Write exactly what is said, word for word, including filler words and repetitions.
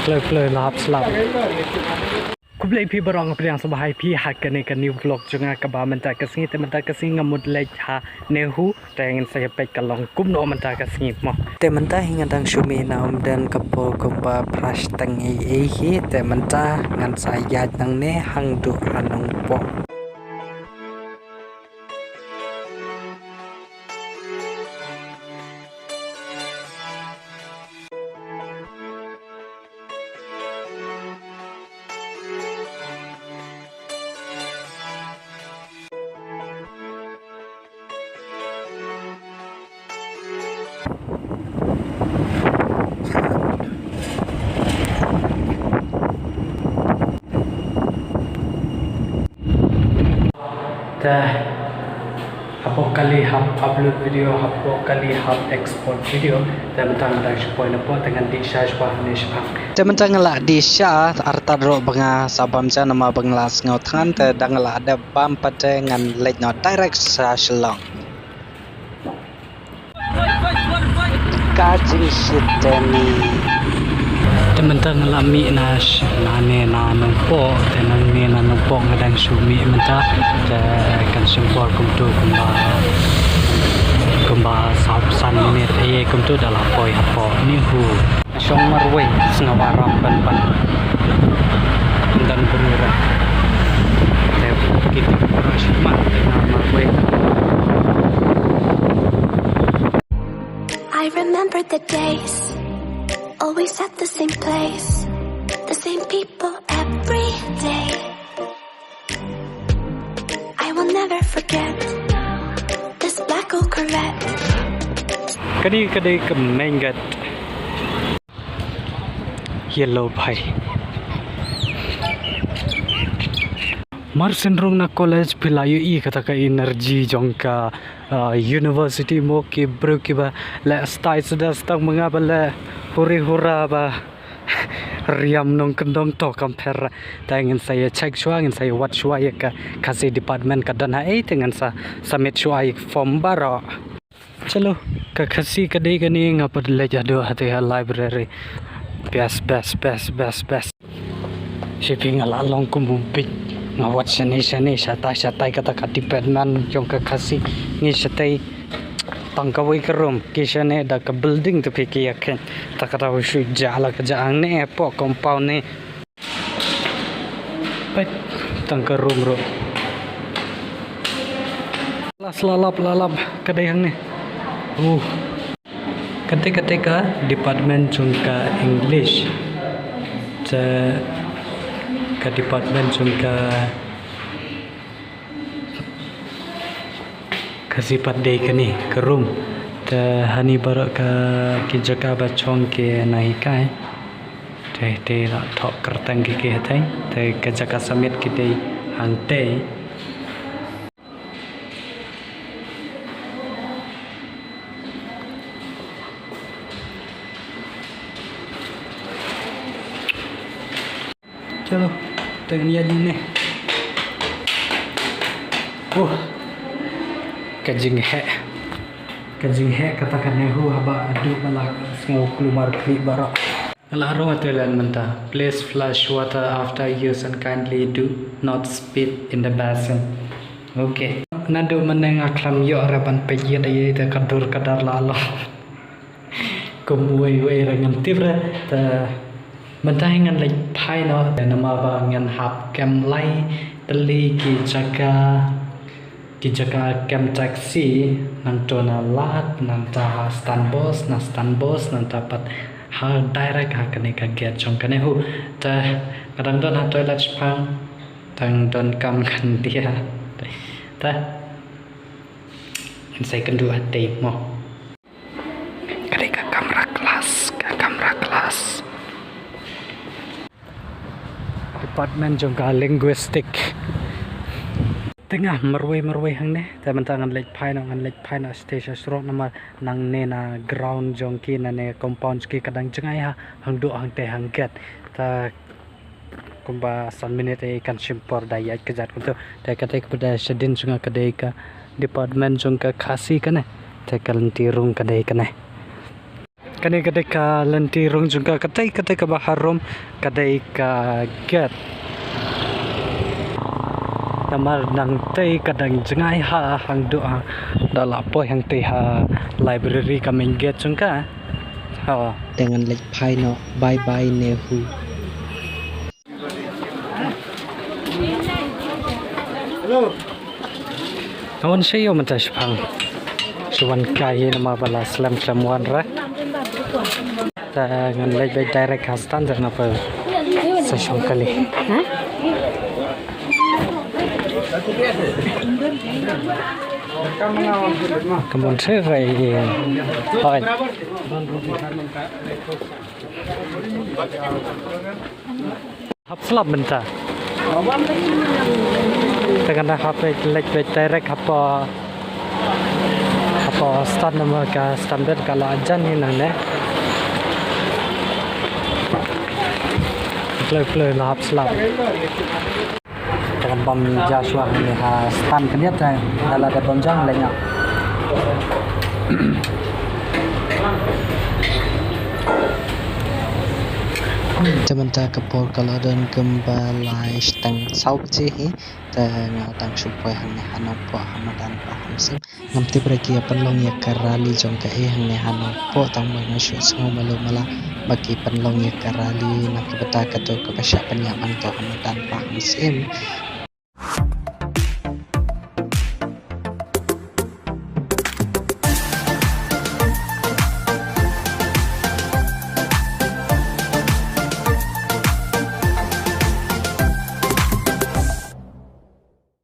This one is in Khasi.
Kloi kloi lap slap. Khublei phi baroh, nga pdiang sngewbha ïa phi ha kane ka new vlog jong nga kaba mynta ka sngi. Te mynta ka sngi nga mut leit ha NEHU, te ngin sa ïa peit ka long kumno mynta ka sngi mo. Te mynta hi nga dang shu mih na Umden ka por kumba phra shiteng ei ei hi. Te mynta ngan sa ïaid nangne hangduh ha Nongpoh. Te hapoh kali hap upload video, hapoh kali hap export video. Te mynta nga dang shu poi na pdeng te ngan dih sha shuwa ne shipang. Te mynta nga la dih sha, artat ruh ba nga sa bam sha namar ba nga la sngew thngan, te da nga la dep bam pat te ngan leit noh direct sha Shillong. Ka jingshit te ni. Te mynta nga la mih na sh-, na ne na Nongpoh, te na ne na Nongpoh nga dang shu mih mynta, te kan shim por kumtu kumba, kumba saw san minit, eh, kumtu da la poi hapoh NEHU. Shong marwei, sngew aram ban ban. Yndan brura. Te ki tip brura shima, te nga marwei. I remember the days, always at the same place, the same people every day. I will never forget this black old Corvette. Kane ka dei ka main gate. Yellow bhai. Mar shen rung na college phi la ïohi kata ka energy jong ka, ah, university mo, ki briew kiba leh stai suda stang ma nga ba leh huri hura ba riam nongkyndong to kam pher. Te ngin sa ïa check shuwa, ngin sa ïa wad shuwa ïa ka Khasi department ka don haei, te ngin sa submit shuwa ïa ka form baroh. Chalo, ka Khasi ka dei kane, nga pat leit haduh hate ha library. Best, best, best, best, best. Shi phi nga la long kum u bit. Nga wad shane shane, shatai shatai kata ka department jong ka Khasi. Ngi shatai tang kawei ka room, ki shane da ka building te phi ki ïa khein. Ta kata u shu jah la ka jah hangne hapoh compound ne. Peit tang ka room ruh. Last, la lap, la lap ka dei hangne. Uh. Kata kata ka department jong ka English. Te ka department jong ka Khasi pat dei kane ka room. Te hani baroh ka ki jaka ba shong ki nonghikai. Te te la thoh kyrteng ki ki hatei. Te ka jaka submit ki dei hangtei. Chalo, te ngin ïaid nangne. Uh, ka jingheh. Ka jingheh kata ka NEHU haba haduh ba la sngew kulmar khlieh baroh. Nga la rung ha toilet mynta. Please flush water after use and kindly do not spit in the basin. Okay. Naduh mynne nga khlem ïoh re ban peit ïa da ïa da ka dur ka dar la long. Kum uei uei re ngam tip re, te mynta hi ngan leit phai noh, te namar ba ngan hap kem lai tylli ki jaka, ki jaka kem taxi, nangto na Lad, nangta ha stand bus, na stand bus, nangta pat ha direct ha kane ka gate jong kane NEHU. Te nga dang don ha toilet shipang, dang don kam khyndiat. Te ngin sa ïakynduh ha tape mo. Ka dei ka kamra klas, ka kamra klas. Department jong ka linguistic. Te nga marwei marwei hangne, te mynta ngan leit phai noh, ngan leit phai noh stage shrok namar nangne na ground jong ki, nangne compound jong ki ka dang jngai ha, hangduh hangtei hang gate. Te kumba san minit ei kan shim por da ïaid kjat kumto. Te kata ka pyrda shadien jong nga ka dei ka department jong ka Khasi kane. Te ka lynti rung ka dei kane. Kane ka dei ka lynti rung jong ka, katei katei kaba harum ka dei ka gate. Namar nangtei ka dang jngai ha hangduh ha, da la poi hangtei ha library ka main gate jong ka. Ha. Te ngan leit phai noh, bye bye Nehu. Hello. Nga wan sha ïew mynta shaphang. Shu wan kai hi namar ba la slem khlem wan re. Te ngan leit beit direct ha stand te napa sa shong kali. Ha? Ka mon sha rai. Hoi. Hap slap mynta. Te ngan hap leit beit direct hapoh, hapoh stand namar ka stand beit ka la jan hi nangne. Kloi kloi la hap slap. Te ngan bam ja shuwa hangne ha stand khyndiat te da la dep bam ja leit noh. Te mynta ka por ka la don kumba lai shiteng saw baje hi. Te nga dang shu poi hangne ha Nongpoh ha madan Pahamsyiem. Ngam tip re ki ïa pynlong ïa ka rally jong ka ei hangne ha Nongpoh, tang ba nga shu sngew malu mala ba ki pynlong ïa ka rally na ka bynta kato kaba shah pynïap hangto ha madan Pahamsyiem.